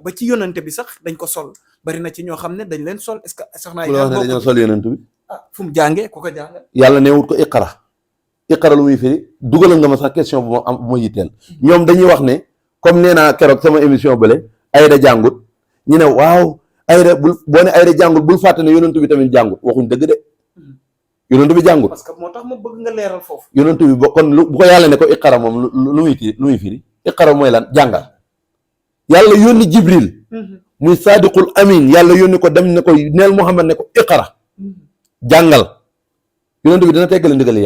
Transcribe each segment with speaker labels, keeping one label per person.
Speaker 1: ba ci yonante bi sax dañ ko sol bari na ci ñoo xam ne dañ leen sol est-ce que soxna
Speaker 2: ku la wax ne dañoo sol yonent bi
Speaker 1: fu mu jàngee ku ko jàngal
Speaker 2: yàlla neewut ko iqara lu muy firi dugalal nga ma sax question bu ma yitteel ñoom dañuy wax ne comme nee naa keroog sama émission bële Ayda jàngut ñu ne waaw Ayda boo ne Ayda jàngut bul fàtte ne yonent bi tamit jàngut waxuñ dëgg de yonent bi jàngut
Speaker 1: parce que moo tax ma bëgg nga leeral foofu
Speaker 2: yonent bi kon bu ko yàlla ne ko iqara moom lu muy firi iqara mooy lan jàngal yàlla yónni Jibril muy saadiqul amin yàlla yónni ko dem ne ko neel Muhammad ne ko iqara jàngal yonent bi dina teggale ndigali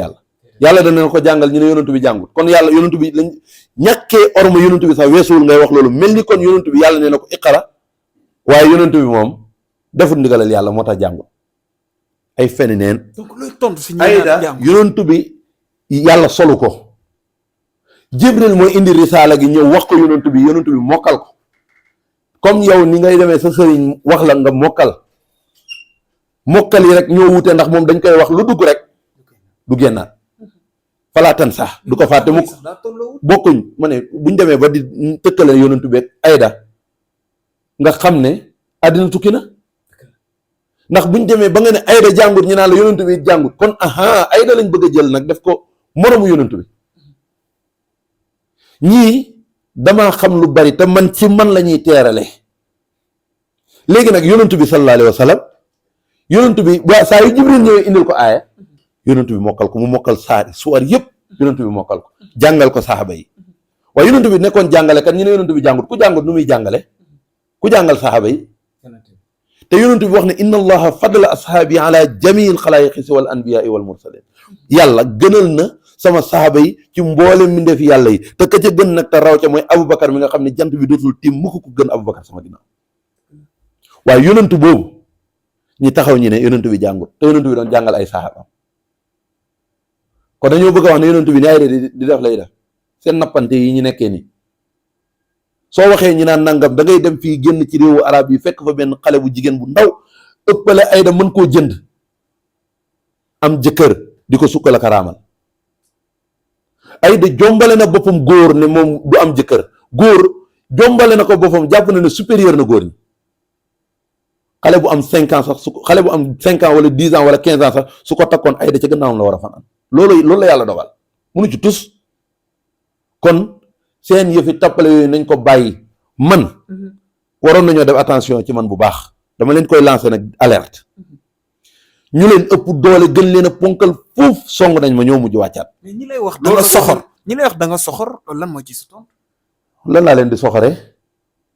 Speaker 2: yàlla dana ko jàngal ñu ne yonent bi jàngut kon yàlla yonent bi lañ ñàkkee orma yonent bi sax weesuwul ngay wax loolu mel ni kon yonent bi yàlla nee na ko iqara waaye yonent bi moom defut ndigalal yàlla moo tax jàngut ay feni neen
Speaker 1: donc looy tontu si
Speaker 2: Ayda yonent bi yàlla solu ko Jibril mooy indi risaala gi ñëw wax ko yonent bi mokkal ko comme yow ni ngay demee sa sëriñ wax la nga mokkal yi rek ñoo wute ndax moom dañ koy wax lu dugg rek du génnaat falaatan sax du ko fàtte mukk bokkuñ ma ne buñ demee ba di tëkkale yonent bi ak Ayda nga xam ne àddina tukki na ndax buñ demee ba nga ne Ayda jàngut ñu naan la yonent bi jàngut kon Ayda lañ bëgg a jël nag def ko moromu yonent bi ñii damaa xam lu bari te man ci man la ñuy teerale léegi nag yonent bi sallallahu alayhi wa sallam yonent bi waa saa yu Jibril ñëwee indil ko aaya yonent bi mokkal ko mu mokkal suwar yëpp yonent bi mokkal ko jàngal ko saxaaba yi waaye yonent bi nekkoon jàngale kat ñu ne yonent bi jàngut ku jàngut nu muy jàngale ku jàngal saxaaba yi te yonent bi wax ne inna allaha fadla ashaabi ala jamiil xalaayiqi wal anbiyaa wal mursalin yàlla gënal na sama saxaaba yi ci mboolem mbindeefi yàlla yi te ka ca gën nag te raw ca mooy Aboubacar mi nga xam ne jant bi dootul tiim mukk ko gën Aboubacar sama ginnaaw waaye yonent boobu ñi taxaw ñi ne yonent bi jàngut te yonent bi doon jàngal ay saxaaba kon dañoo bëgg a wax ne yonent bi ni Ayda di def lay def seen nappante yi ñu nekkee nii soo waxee ñi naan nangam da ngay dem fii génn ci réewu arab yi fekk fa benn xale bu jigéen bu ndaw ëppale Ayda mën koo jënd am jëkkër di ko sukkal ak raamal Ayda jombale na boppam góor ne moom du am jëkkër góor jombale na ko boppam jàpp na ne supérieur na góor ñi xale bu am 5 ans sax xale bu am 5 ans wala 10 ans wala 15 ans sax su ko takkoon Ayda ca gannaawam la war a fanaan loolu la yàlla dogal munu ci tus kon seen yëfi tappale yooyu nañ ko bàyyi man waroon nañoo def attention ci man bu baax dama leen koy lancer nag alerte ñu leen ëpp doole gën leen a ponkal fuuf song nañ ma ñoo mujj wàccaat.
Speaker 1: mais ñi lay wax da nga soxor ñi lay wax da nga soxor loolu lan moo ci sa tontu.
Speaker 2: lan laa leen di soxoree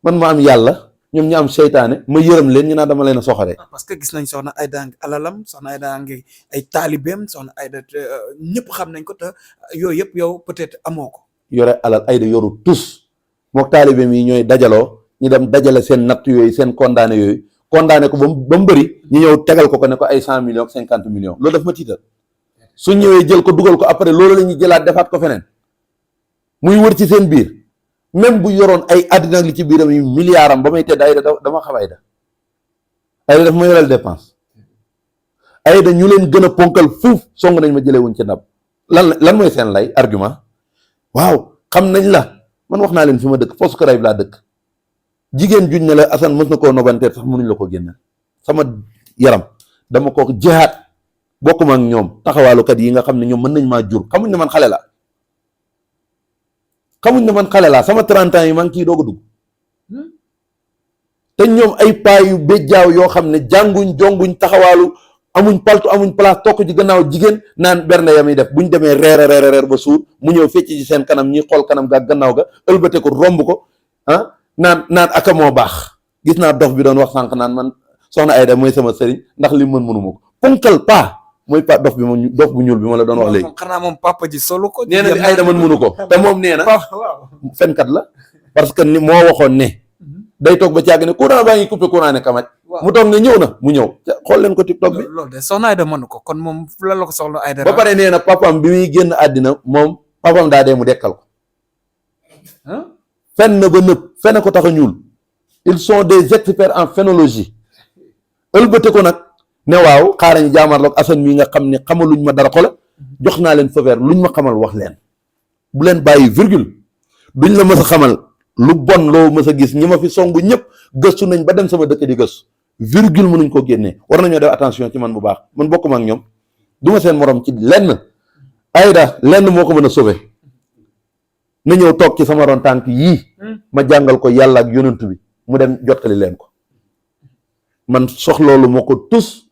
Speaker 2: man ma am yàlla ñoom ñu am seytaane ma yërëm leen ñu naan dama leen a soxoree.
Speaker 1: parce que gis nañ soxna Ayda ngi alalam soxna Ayda ngi ay taalibeem soxna Ayda ñëpp xam nañ ko te yooyu yëpp yow peut-être amoo ko.
Speaker 2: yore alal Ayda yoru tus mook taalibeem yi ñooy dajaloo ñu dem dajale seen natt yooyu seen condamné yooyu condamné ko ba mu bëri ñu ñëw tegal ko ne ko ay 100 millions 50 millions loolu daf ma tiital su ñëwee jël ko dugal ko après loolu la ñuy jëlaat defaat ko feneen muy wër ci seen biir même bu yoroon ay àddina li ci biiram yi milliards am ba may tedd Ayda dama xam Ayda daf ma yoral dépense Ayda ñu leen gën a ponkal fuuf song nañ ma jëlee wuñ ci ndab lan mooy seen lay argument waaw xam nañ la man wax naa leen fi ma dëkk Poste Corrèze laa dëkk jigéen juñ ne la Assane mës na koo nobanteer sax mënuñ la ko génne sama yaram dama ko jihaat bokkuma ak ñoom taxawaalukat yi nga xam ne ñoom mën nañ maa jur xamuñ ne man xale la sama 30 ans yi maa ngi ciy doog a dugg te ñoom ay paa yu béjjaaw yoo xam ne jànguñ jonguñ taxawaalu amuñ paltu amuñ place tokk ci gannaaw jigéen naan bernde ya muy def buñ demee reer ba suur mu ñëw fecc ci seen kanam ñuy xool kanam ga gannaaw ga ëlbate ko romb ko naan aka moo baax gis naa dof bi doon wax sànq naan man soxna Ayda mooy sama sëriñ ndax li mën mënuma ko ponkal paa mooy pa dof bu ñuul bi ma la doon wax léegi
Speaker 1: xanaa moom papa ji solu ko
Speaker 2: nee na di Ayda man mënu ko te moom nee na fenkat la parce que ni moo waxoon ne day toog ba càgg ne courant baa ngi coupé courant ne kamaj mu toog ne ñëw na mu ñëw xool leen ko TikTok bi
Speaker 1: loolu de soxna Ayda mënu ko kon moom lan la ko soxla Ayda
Speaker 2: ba pare nee na papam bi muy génn àddina moom papam daa dee mu dekkal ko fen na ba nëb fen ko tax a ñuul ils sont des experts en phénologie ëlbate ko nag ne waaw xaarañ jaamarloog Assane mii nga xam ne xamaluñ ma dara xola jox naa leen feu vert luñ ma xamal wax leen bu leen bàyyi virgule duñ la mës a xamal lu bon loo mës a gis ñi ma fi songu ñëpp gëstu nañ ba dem sama dëkk di gëstu virgule mënuñ koo génnee war nañoo def attention ci man bu baax man bokkuma ak ñoom duma seen morom ci lenn. Aïda lenn moo ko mën a sauver na ñëw toog ci sama ron tànk yii ma jàngal ko yàlla ak yonent bi mu dem jottali leen ko man soxloolu moo ko tus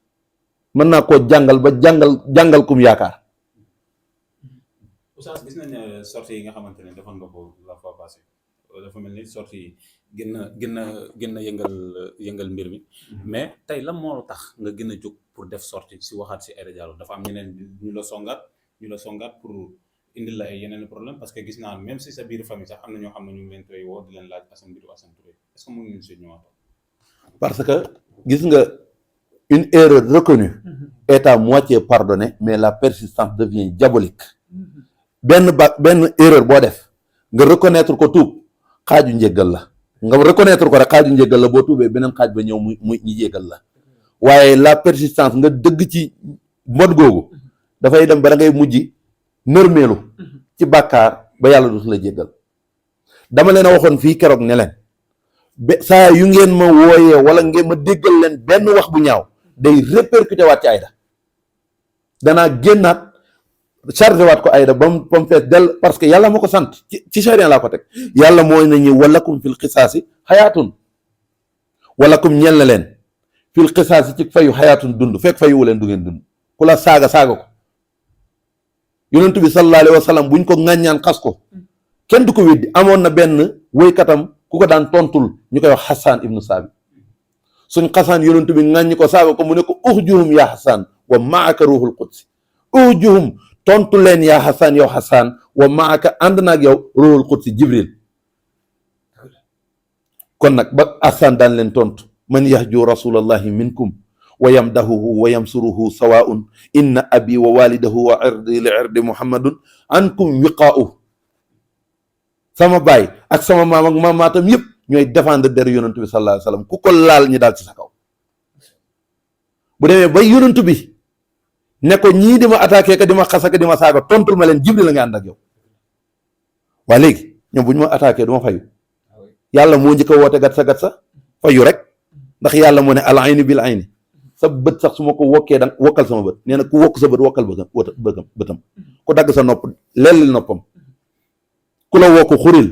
Speaker 2: mën naa koo jàngal ba jàngal kum yaakaar.
Speaker 3: Oustaz gis nañ ne sortie yi nga xamante ne defoon nga ko la fois passée dafa mel ni sortie yi gën a yëngal mbir mi mais tey lan moo tax nga gën a jóg pour def sortie si waxaat si Aïda Diallo dafa am ñeneen ñu la songaat pour indil la ay yeneen problème parce que gis naa même si sa biir famille sax am na ñoo xam ne ñu ngi leen koy woo di leen laaj Assane Touré est-ce que mën ngeen si ñëwaat. parce
Speaker 2: que gis nga une erreur reconnue est à moitié pardonnée mais la persistance devient diabolique. benn erreur boo def nga reconnaître ko tuub xaaju njéggal la nga reconnaître ko rek xaaju njéggal la boo tuubee beneen xaaj ba ñëw muy ñi jéggal la waaye la persistance nga dëgg ci mbot googu dafay dem ba da ngay mujj nërmeelu ci bàkkaar ba yàlla du la jéggal. dama leen a waxoon fii keroog ne leen saa yu ngeen ma wooyee wala ngeen ma déggal leen benn wax bu ñaaw day répercuté waat ci Aïda danaa génnaat chargé waat ko Aïda ba mu fees dell parce que yàlla moo ko sant ci charia laa ko teg yàlla mooy nañu walakum fil xisaasi xayaatun walakum ñeel na leen fil xisaasi ci fayu xayaatun dund fekk fayuwu leen du ngeen dund ku la saaga ko yonent bi sallallahu alayhi wa sallam buñ ko ŋàññaan xas ko kenn du ko weddi amoon na benn woykatam ku ko daan tontul ñu koy wax Hassan ibnu Saabit suñ xasaan yonent bi ŋàññi ko saaga ko mu ne ko uhjuhum yaa Hassan wa maaka ruuxul qudsi uhjuhum tontu leen yaa Hassan yow Hassan wa maaka ànd naag yow ruuxul qudsi Jibril kon nag ba Hassan daan leen tontu man yahju rasulallahi minkum wa yamdahuhu wa yamsuruhu sawaun inna abi wa walidahu wa irdi li irdi muhammadun ankum wiqaa'u sama baay ak sama maam ak maamaatam yëpp ñooy défendre der yonent bi sallallahu alayhi wa sallam ku ko laal ñi daal ci sa kaw bu demee ba yonent bi ne ko ñii di ma attaqué ka di ma xasaka di ma saaga tontul ma leen Jibril la nga ànd ak yow waa léegi ñoom bu ñu ma attaqué du ma fayu yàlla moo njëkk a woote gat sa fayu rek ndax yàlla moo ne al ayni bil ayni sa bët sax su ma ko wokkee danga wokkal sama bët nee na ku wokk sa bët wokkal bëtam ku dagg sa nopp lellil noppam ku la wokk xuril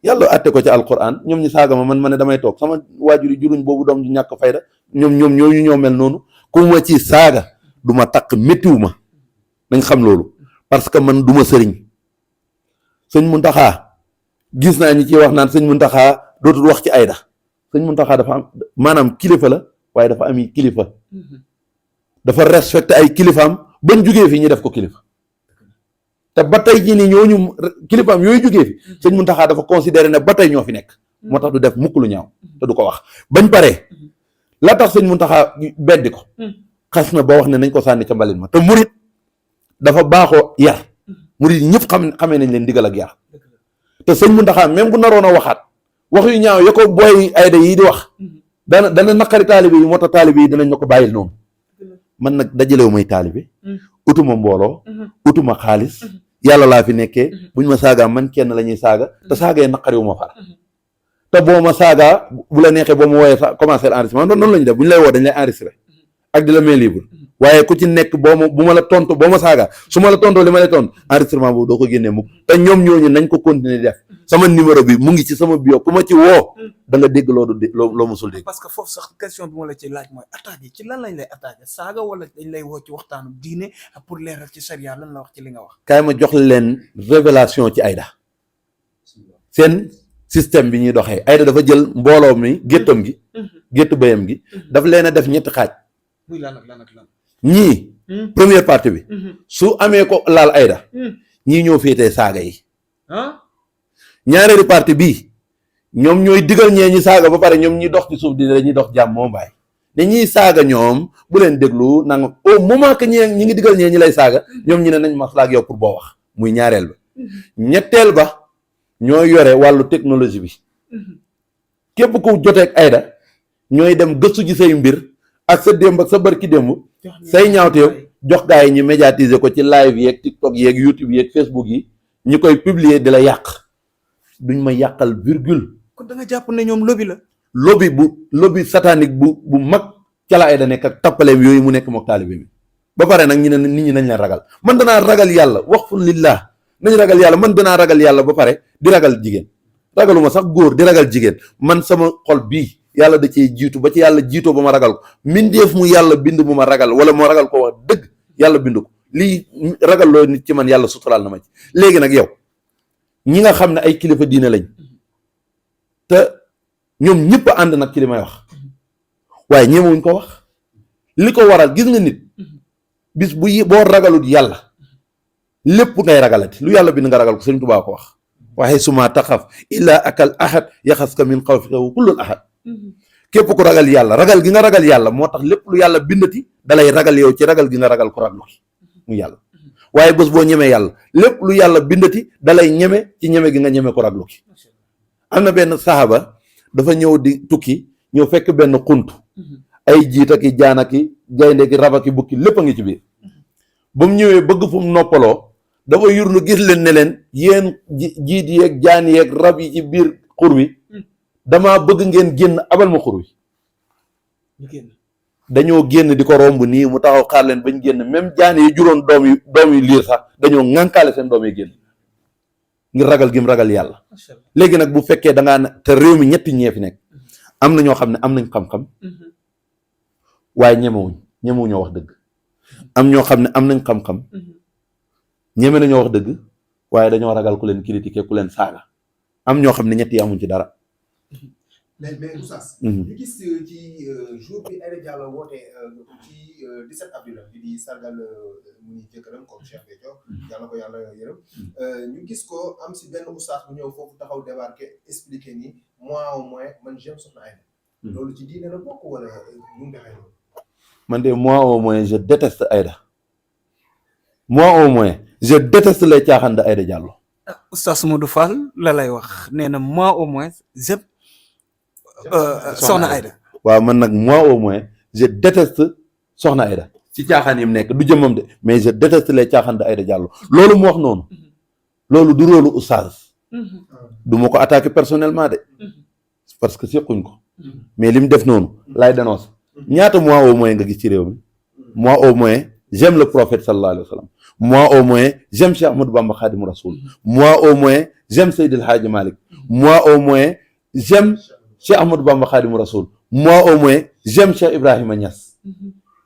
Speaker 2: yàlla atte ko ci alquran ñoom ñu saaga ma ne damay toog sama waajur yi juruñ boobu doom ju ñàkk fayda ñoom ñoo mel noonu ku ma ci saaga du ma takk méttiwu ma nañ xam loolu parce que man du ma sëriñ sëñ Muntaxa gis naa ñi ciy wax naan sëñ Muntaxa dootul wax ci Aïda sëñ Muntaxa dafa am maanaam kilifa la waaye dafa am kilifa dafa respecté ay kilifaam bañ jugee fi ñu def ko kilifa te ba tey jii nii ñooñu kilifaam yooyu jugee fi sëñ Muntaxa dafa considéré ne ba tey ñoo fi nekk moo tax du def mukk lu ñaaw te du ko wax bañ paree la tax sëñ Muntaxa beddi ko xas na ba wax ne nañ ko sànni ca mbalit ma te murit dafa baaxoo yar murit ñëpp xamee nañ leen digal ak yar te sëñ Muntaxa même bu naroon a waxaat wax yu ñaaw ya ko booy Aïda yi di wax dana naqari taalibe yi moo tax taalibe yi dinañ na ko bàyyil noonu man nag dajalewu may taalibe utuma mbooloo utuma xaalis yàlla laa fi nekkee buñ ma saagaa man kenn la ñuy saaga te saaga yi naqariwu ma far te boo ma saagaa bu la neexee boo ma wooyee sa commencer enregistrement noonu la ñu def bu ñu lay woo dañ lay enregistrer ak di la main libre waaye ku ci nekk bu ma la tontu boo ma saagaa su ma la tontoo li ma lay tontu enregistrement boobu doo ko génnee mukk te ñoom ñooñu nañ ko continuer def sama numéro bi mu ngi ci sama bio ku ma ci woo da nga dégg loo musul dégg.
Speaker 1: parce que foofu sax question bi ma la ci laaj mooy attaque yi ci lan lañ lay attaqué saaga wala dañ lay woo ci waxtaanu diine pour leeral ci charia lan la wax ci li nga wax.
Speaker 2: kaay ma jox leen révélation ci Aïda seen système bi ñuy doxee Aïda dafa jël mbooloo mi géttam gi géttu bayam gi daf leen a def ñetti xaaj.
Speaker 1: muy lan ak lan
Speaker 2: ñii première partie bi su amee ko laal Aïda ñii ñoo féetee saaga yi ñaareelu partie bii ñoom ñooy digal ñee ñi saaga ba pare ñoom ñi dox ci suuf di dañuy dox jàmm moo mbaay ne ñiy saaga ñoom bu leen déglu nanga au moment que ñi ngi digal ñee ñi lay saaga ñoom ñi ne nañ maslaa ak yow pour boo wax muy ñaareel ba ñetteel ba ñoo yore wàllu technologie bi képp ku joteeg Aïda ñooy dem gëstu ci say mbir ak sa démb ak sa barki démb say ñaawteew jox gaa yi ñu médiatiser ko ci live yeeg TikTok yeeg YouTube yeeg Facebook yi ñu koy publier di la yàq duñ ma yàqal virgule.
Speaker 1: kon da nga jàpp ne ñoom lobby la.
Speaker 2: lobby satanique bu mag ca la Aïda nekk ak tappaleem yooyu mu nekk mook taalibe mi ba pare nag ñu ne nit ñi nañ leen ragal man danaa ragal yàlla waqfun lillah nañ ragal yàlla man danaa ragal yàlla ba pare di ragal jigéen ragaluma sax góor di ragal jigéen man sama xol bii yàlla da cee jiitu ba ci yàlla jiitoo ba ma ragal ko mindeef mu yàlla bind bu ma ragal wala moo ragal ko wax dëgg yàlla bind ko lii ragal loo nit ci man yàlla suturaal na ma ci léegi nag yow ñi nga xam ne ay kilifa diine lañ te ñoom ñëpp a ànd nag ci li may wax waaye ñemewuñ ko wax li ko waral gis nga nit bis boo ragalut yàlla lépp ngay ragalati lu yàlla bind nga ragal ko Sëriñ Tuubaa ko wax waxee suma taxaf illa akal ahad yaxaska min xawfika wa kullul ahad képp ku ragal yàlla ragal gi nga ragal yàlla moo tax lépp lu yàlla bindati dalay ragal yow ci ragal gi nga ragal ko raglu ki mu yàlla waaye bés boo ñemee yàlla lépp lu yàlla bindati dalay ñeme ci ñeme gi nga ñeme ko raglu ki am na benn saxaaba dafa ñëw di tukki ñëw fekk benn xunt ay jiita ki jaana ki gaynde ki raba ki bukki lépp a ngi ci biir ba mu ñëwee bëgg fu mu noppaloo dafa yurlu gis leen ne leen yéen jiit yeeg jaan yeeg rab yi ci biir xur wi damaa bëgg ngeen génn abal ma xur wi dañoo génn di ko romb nii mu taxaw xaar leen bañ génn même jaan yi juróon doom yi liir sax dañoo ŋànkaale seen doom yi génn ngir ragal gi mu ragal yàlla léegi nag bu fekkee da ngaa te réew mi ñetti ñee fi nekk am na ñoo xam ne am nañ xam-xam waaye ñemewuñoo wax dëgg am ñoo xam ne am nañ xam-xam ñeme nañoo wax dëgg waaye dañoo ragal ku leen critiquer ku leen saaga am ñoo xam ne ñett yi amuñ ci dara.
Speaker 4: mais Oustaz. ñu gis ci jour bi Aïda Diallo woote ci 17 avril bi di sargal mu ni jëkkëram comme Cheikh Béthio yàlla ko yàlla yërëm ñu gis ko am si benn Oustaz bu ñëw foofu taxaw débarqué expliqué ni moi au moins man j'aime Soxna Aïda. loolu ci diine la bokk wala nu mu defee loolu.
Speaker 2: man de moi au moins je déteste Aïda moi au moins je déteste les caaxaan de Aïda Diallo.
Speaker 1: Oustaz Modou Fall la lay wax nee na moi au moins j'aime Soxna Aïda.
Speaker 2: waaw man nag moi au moins je déteste Soxna Aïda ci caaxaan yi mu nekk du jëmmam de mais je déteste les caaxaan de Aïda Diallo loolu mu wax noonu loolu du rôle Oustaz du ma ko attaquer personnellement de parce que sequñ ko mais li mu def noonu laay dénoncer ñaata moi au moins nga gis ci réew mi moi au moins j'aime le prophète sallallahu alayhi wa sallam moi au moins j'aime Cheikh Ahmadou Bamba Khadim Rasoul moi au moins j'aime Seydil Hadji Malick moi au moins j'aime Cheikh Ahmadou Bamba Khadim Rasoul moi au moins j'aime Cheikh Ibrahima Niass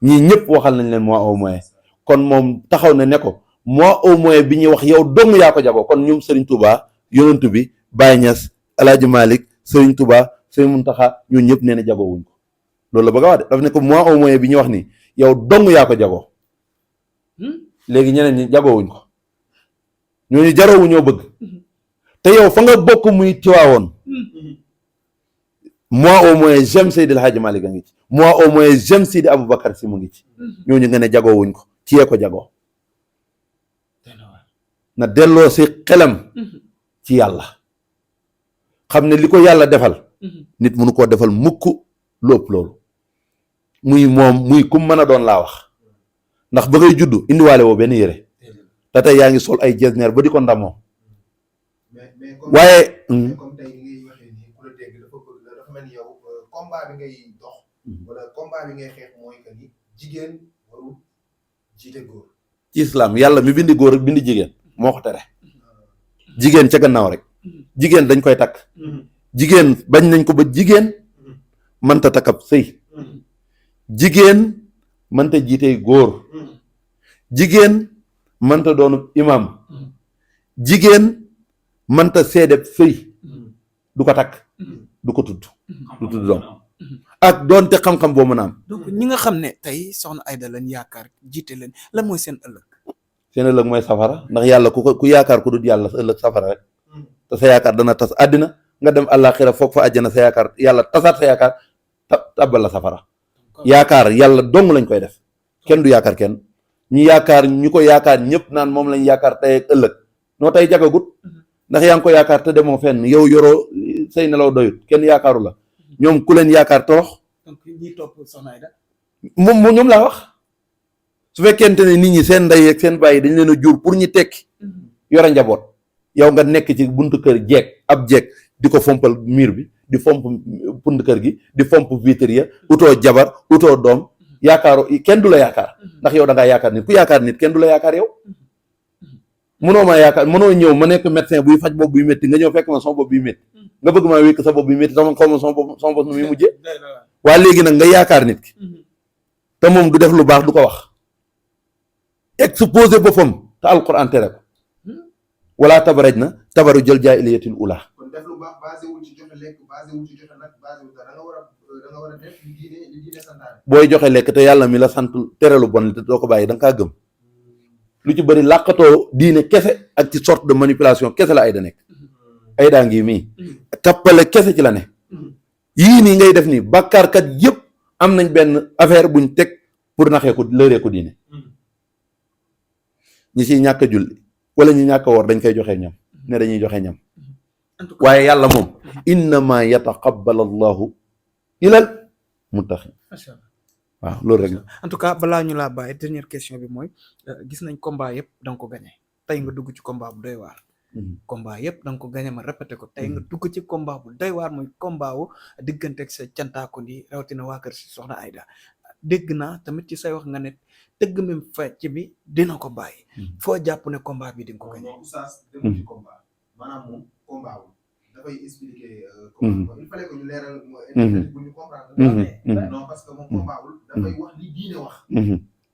Speaker 2: ñii ñëpp waxal nañ leen moi au moins kon moom taxaw na ne ko moi au moins bi ñuy wax yow dong yaa ko jagoo kon ñoom Serigne Touba yonent bi Baye Niass El Hadji Malick Serigne Touba Serigne Mountakha ñun ñëpp nee na jagoo wuñ ko loolu la bëgg a wax de daf ne ko moi au moins bi ñu wax ni yow dong yaa ko jagoo léegi ñeneen ñi jagoo wuñ ko ñooñu jaroowu ñoo bëgg te yow fa nga bokk muy Tiwaawoon moi au moins j'aime Seydil Hadji Malick a ngi ci moi au moins j'aime Sidi Aboubacar si mu ngi ci ñooñu nga ne jagoo wuñ ko ci yee ko jagoo na delloo si xelam ci yàlla xam ne li ko yàlla defal nit mënu koo defal mukk lu ëpp loolu muy moom muy kum mën a doon laa wax ndax ba ngay juddu indiwaale woo benn yére te tey yaa ngi sol ay jesneer ba di ko ndamoo waaye
Speaker 4: comme tey ngay waxee nii ku la dégg dafa mel ni yow combat bi ngay dox wala combat bi ngay xeex mooy que ni jigéen waru jiite góor
Speaker 2: ci islam yàlla mi bindi góor ak bindi jigéen moo ko tere jigéen ca gannaaw rek jigéen dañ koy takk jigéen bañ nañ ko ba jigéen mënta takkab sëy jigéen mënta jiitey góor jigéen mënta doonu imam jigéen mënta seedeb sëy du ko takk du ko tudd du tudd doom ak doonte xam-xam boo mën a am
Speaker 1: donc ñi nga xam ne tey Soxna Aïda lañ yaakaar jiite leen lan mooy seen ëllëg
Speaker 2: seen ëllëg mooy safara ndax yàlla ku yaakaar ku dul yàlla sa ëllëg safara rek te sa yaakaar dana tas àddina nga dem àllaaxira foog fa àjjana sa yaakaar yàlla tasaat sa yaakaar tabbal la safara yaakaar yàlla dong lañ koy def kenn du yaakaar kenn ñu ko yaakaar ñëpp naan moom lañ yaakaar tey ak ëllëg noo tey jagagut ndax yaa ngi ko yaakaar te demoo fenn yow yoroo say nelaw doyut kenn yaakaaru la ñoom ku leen yaakaar torox
Speaker 1: donc ñi topp Soxna Aïda
Speaker 2: moom ñoom laa wax su fekkente ne nit ñi seen ndey ak seen bàyyi dañ leen a jur pour ñu tekki yore njaboot yow nga nekk ci buntu kër ab jeeg di ko fompal mur bi di fomp buntu kër gi di fomp vitre ya utoo jabar utoo doom yaakaaru kenn du la yaakaar ndax yow da ngaa yaakaar nit ku yaakaar nit kenn du la yaakaar yow mënoo maa yaakaar mënoo ñëw ma nekk médecin buy faj bopp buy métti nga ñëw fekk ma sama bopp buy métti nga bëgg maa wékk sa bopp buy métti sama xaw ma sama bopp nu muy mujjee waa léegi nag nga yaakaar nit ki te moom du def lu baax du ko wax exposé boppam te alquran tere ko wala tabaraj na tabaru jël jaahiliyatil ula
Speaker 4: kon def lu baax basé wul ci joxe lekk basé wul ci joxe nag basé wul da nga war a def li diine santaane
Speaker 2: booy joxe lekk te yàlla mi la sant tere lu bon te doo ko bàyyi da nga kaa gëm lu ci bëri làqatoo diine kese ak ci sorte de manipulation kese la Aïda nekk Aïda ngi mii tappale kese ci la ne yii nii ngay def nii bàkkaarkat yëpp am nañ benn affaire buñ teg pour naxee ko lëree ko diine ñi ciy ñàkk a julli wala ñi ñàkk a woor dañ koy joxe ñam ne dañuy joxe ñam waaye yàlla moom innama yataqabbal allahu ilal muttaqin waaw loolu rek la.
Speaker 1: en tout cas balaa ñu laa bàyyi dernière question bi mooy gis nañ combat yëpp da nga ko gagné tey nga dugg ci combat bu doy waar. combat yëpp da nga ko gagné ma répété ko tey nga dugg ci combat bu doy waar muy combat wu digganteeg sa cantaakon yi rawatina waa kër si soxna Aïda dégg naa tamit ci say wax nga ne tëgg mi fecc bi dina ko bàyyi. foo jàpp ne combat bi di nga ko gagné.
Speaker 4: oustaz dem ci combat maanaam moom combat wu dafay expliquer. il fallait que ñu leeral bu ñu comprendre. non parce que moom combat wul dafay wax li diine wax.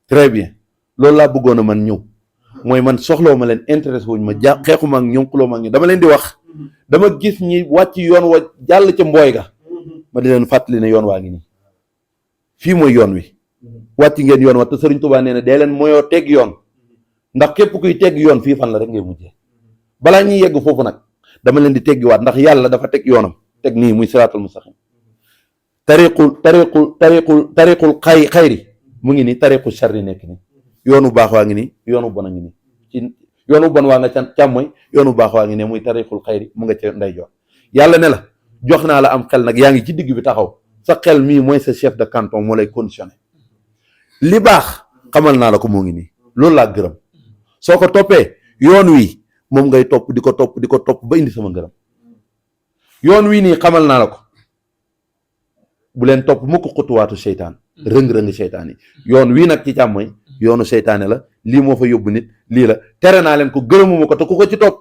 Speaker 2: très bien loolu laa bëggoon a man ñëw mooy man soxloo ma leen intéressé wuñ ma xeexuma ak ñoom xuloo ma ak ñoom dama leen di wax dama gis ñi wàcc yoon wa jàll ca mbooy ga ma di leen fàttali ne yoon waa ngi nii fii mooy yoon wi wàcc ngeen yoon wa te Sëriñ Tuubaa nee na dee leen mooyoo teg yoon ndax képp kuy teg yoon fii fan la rek ngay mujjee balaa ñuy yegg foofu nag dama leen di teggiwaat ndax yàlla dafa teg yoonam teg nii muy siraatul mustaqim tariqul xayri mu ngi nii tariqul sharri nekk nii yoonu baax waa ngi nii yoonu bon a ngi nii ci yoonu bon waa nga ca càmmooy yoonu baax waa ngi ne muy tariqul xayri mu nga ca ndeyjoor yàlla ne la jox naa la am xel nag yaa ngi ci digg bi taxaw sa xel mii mooy sa chef de canton moo lay conditionné li baax xamal naa la ko moo ngi nii loolu laa gërëm soo ko toppee yoon wi moom ngay topp di ko topp ba indi sama ngërëm yoon wi nii xamal naa la ko bu leen topp mukk xutuwaatu seytaan rëng-rëng seytaan yi yoon wii nag ci càmmoñ yoonu seytaane la lii moo fa yóbbu nit lii la tere naa leen ko gërëmuma ko te ku ko ci topp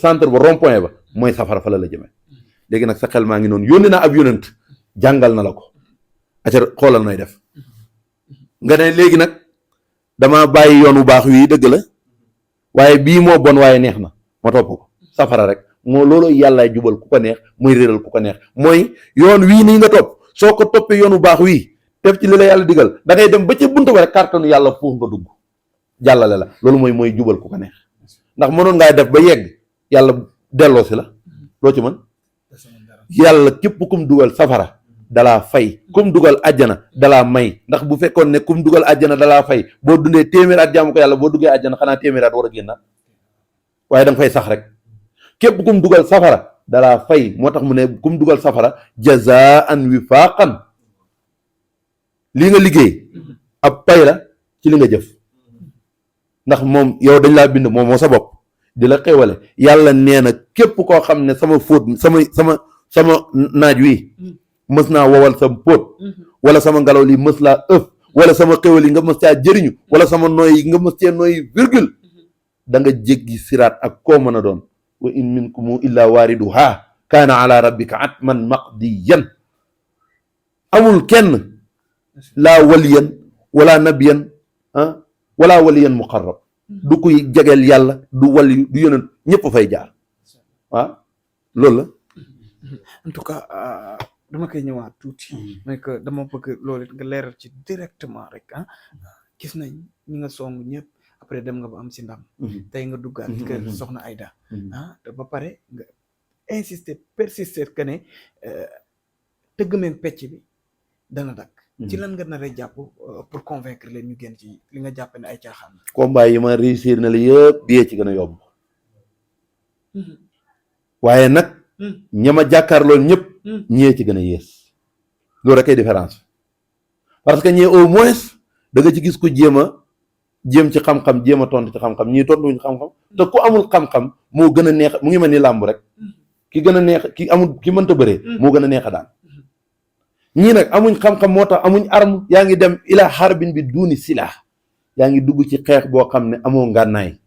Speaker 2: centre ba rond point ba mooy safara fa la jëme léegi nag sa xel maa ngi noonu yónni naa ab yónent jàngal na la ko aca xoolal nay def nga ne léegi nag dama bàyyi yoon bu baax wii dëgg la waaye bii moo bon waaye neex na ma topp ko safara rek moo loolu yàllaay jubal ku ko neex mooy réeral ku ko neex mooy yoon wii nii nga topp soo ko toppee yoon bu baax wii def ci li la yàlla digal da ngay dem ba ca buntu ba rek kàttanu yàlla foofu nga dugg jàllale la loolu mooy jubal ku ko neex ndax mënoon ngaa def ba yegg yàlla delloo si la loo ci mën yàlla képp kum dugal safara dalaa fay kum dugal àjjana dalaa may ndax bu fekkoon ne kum dugal àjjana dalaa fay boo dundee téeméer at jaamu ko yàlla boo duggee àjjana xanaa téeméer at war a génnaat waaye da nga fay sax rek képp kum dugal safara dalaa fay moo tax mu ne kum dugal safara jazaan wifaaqan li nga liggéey ab pay la ci li nga jëf ndax moom yow dañ laa bind moom moo sa bopp di la xéwale yàlla nee na képp koo xam ne sama fóot sama naaj wi mës naa wowal sa póot wala sama ngelaw li mës laa ëf wala sama xéwal yi nga mës caa jëriñu wala sama nooy yi nga mës cee nooy virgule da nga jéggi siraat ak koo mën a doon wa in minkum illa waariduha kaana ala rabbika atman maqdiyan amul kenn laa waliyan wala nabiyan wala waliyan muqarrab du kuy jegeel yàlla du wali du yonent ñëpp fay jaar waaw loolu la
Speaker 1: en tout cas dama koy ñëwaat tuuti mais que dama bëgg loolu nga leeral ci directement rek gis nañ ñi nga song ñëpp après dem nga ba am si ndam tey nga duggaat ci kër soxna Aïda te ba pare nga insister persister que ne tëgg meeg pecc bi dana dakk ci lan nga nar a jàpp pour convaincre leen ñu génn ci li nga jàpp ne ay caaxaan
Speaker 2: combat yi ma réussir na la yëpp biyee ci gën a yomb waaye nag ñama jàkkaar loolu ñëpp ñee ci gën a yées loolu rek ay différence parce que ñee au moins da nga ci gis ko jéem a jéem ci xam-xam jéem a tontu ci xam-xam ñii tontuwuñ xam-xam te ku amul xam-xam moo gën a neex mu ngi mel ni làmb rek ki gën a neex ki amul ki mënta bëree moo gën a neex a daan ñii nag amuñ xam-xam moo tax amuñ arme yaa ngi dem ila xarbin bi duuni silah yaa ngi dugg ci xeex boo xam ne amoo ngànnaay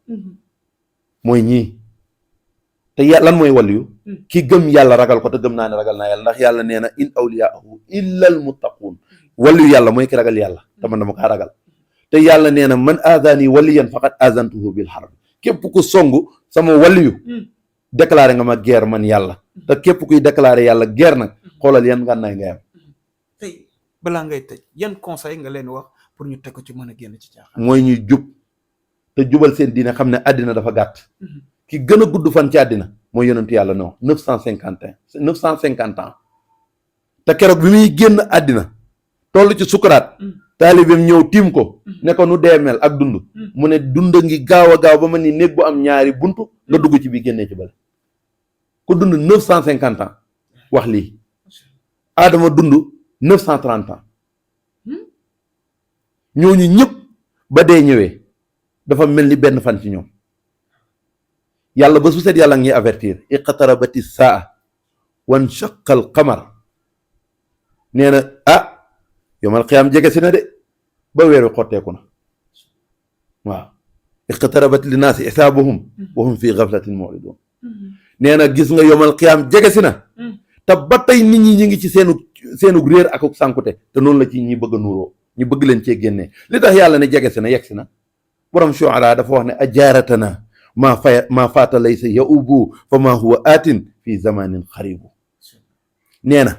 Speaker 2: mooy ñii te lan mooy waliyu ki gëm yàlla ragal ko te gëm naa ne ragal naa yàlla ndax yàlla nee na in awliyaahu illa al muttaquun waliyu yàlla mooy ki ragal yàlla te man dama kaa ragal te yàlla nee na man aazani waliyan faqad aazantuhu bil harb képp ku songu sama waliyu déclaré nga ma guerre man yàlla te képp kuy déclaré yàlla guerre nag xoolal yan ngànnaay ngay am.
Speaker 1: tey balaa ngay tëj yan conseil nga leen wax pour ñu teg ko ci mën a génn ci caaxaan.
Speaker 2: mooy ñuy jub te jubal seen diine xam ne àddina dafa gàtt. ki gën a gudd fan ci àddina mooy yonentu yàlla non 950 ans te keroog bi muy génn àddina toll ci sukuraat taalibeem ñëw tiim ko ne ko nu deemel ak dund mu ne dund ngi gaaw a gaaw ba ma ni néeg bu am ñaari buntu nga dugg ci bi génnee ci bale ku dund 950 ans wax lii Adama dund 930 ans ñooñu ñëpp ba dee ñëwee dafa mel ni benn fan ci ñoom yàlla ba su set yàlla ngi avertir iqtarabati saa wan shaqal qamar nee na yomal xiyaam jege si na de ba weeru xotteeku na waaw iqtarabat li naasi xisaabuhum wa hum fi gaflatin muridun nee na gis nga yomal xiyaam jege si na te ba tey nit ñi ngi ci seenu réer ak sànkute te noonu la ci ñi bëgg a nuuroo ñu bëgg leen cee génnee li tax yàlla ne jege si na yegg si na borom Shu'ara dafa wax ne ajaaratana maa faata laysa ya ubu fa maa huwa aatin fi zamanin xaribu nee na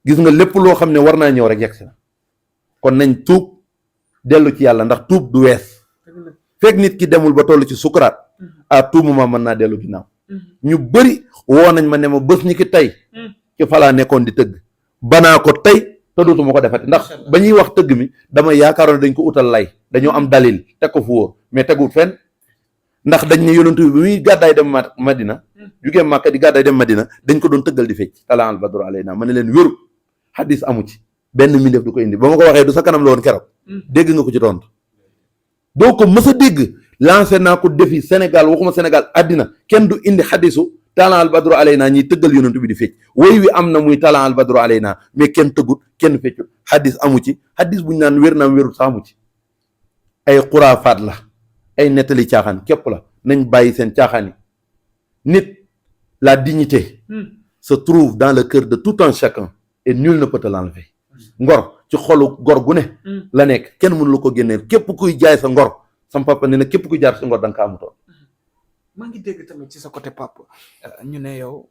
Speaker 2: gis nga lépp loo xam ne war naa ñëw rek yegg si na kon nañ tuub dellu ci yàlla ndax tuub du wees fekk nit ki demul ba toll ci sukuraat à tout moment mën naa dellu ginnaaw ñu bëri woo nañ ma ne ma bés ñi ki tey ci falaa nekkoon di tëgg banaa ko tey te dootuma ko defati ndax ba ñuy wax tëgg mi dama yaakaaroon dañ ko utal lay dañoo am dalil teg ko fu wóor mais tegul fenn ndax dañ ne yonent bi muy gàddaay dem Madina jugee Màkka di gàddaay dem Madina dañ ko doon tëggal di fecc tala al badru alayna ma ne leen wéru xadis amu ci benn mbindeef du ko indi ba ma ko waxee du sa kanam la woon keroog dégg nga ko ci tontu doo ko mës a dégg lancé naa ko défi Sénégal waxuma Sénégal àddina kenn du indi xadisu tala al badru alayna ñiy tëggal yonent bi di fecc woy wi am na muy tala al badru alayna mais kenn tëggut kenn feccut xadis amu ci xadis buñ naan wér naam wérut sax amu ci ay xuraafaat la ay nettali caaxaan képp la nañ bàyyi seen caaxaan yi nit la dignité se trouve dans le cœur de tout un chacun et nul ne peut te l'enlever ngor ci xolu gor gu ne la nekk kenn mënu la ko génneel képp kuy jaay sa ngor sam papa ne na képp kuy jaar sa ngor da nga ko amutoon
Speaker 1: maa ngi dégg tamit ci sa côté papa ñu ne yow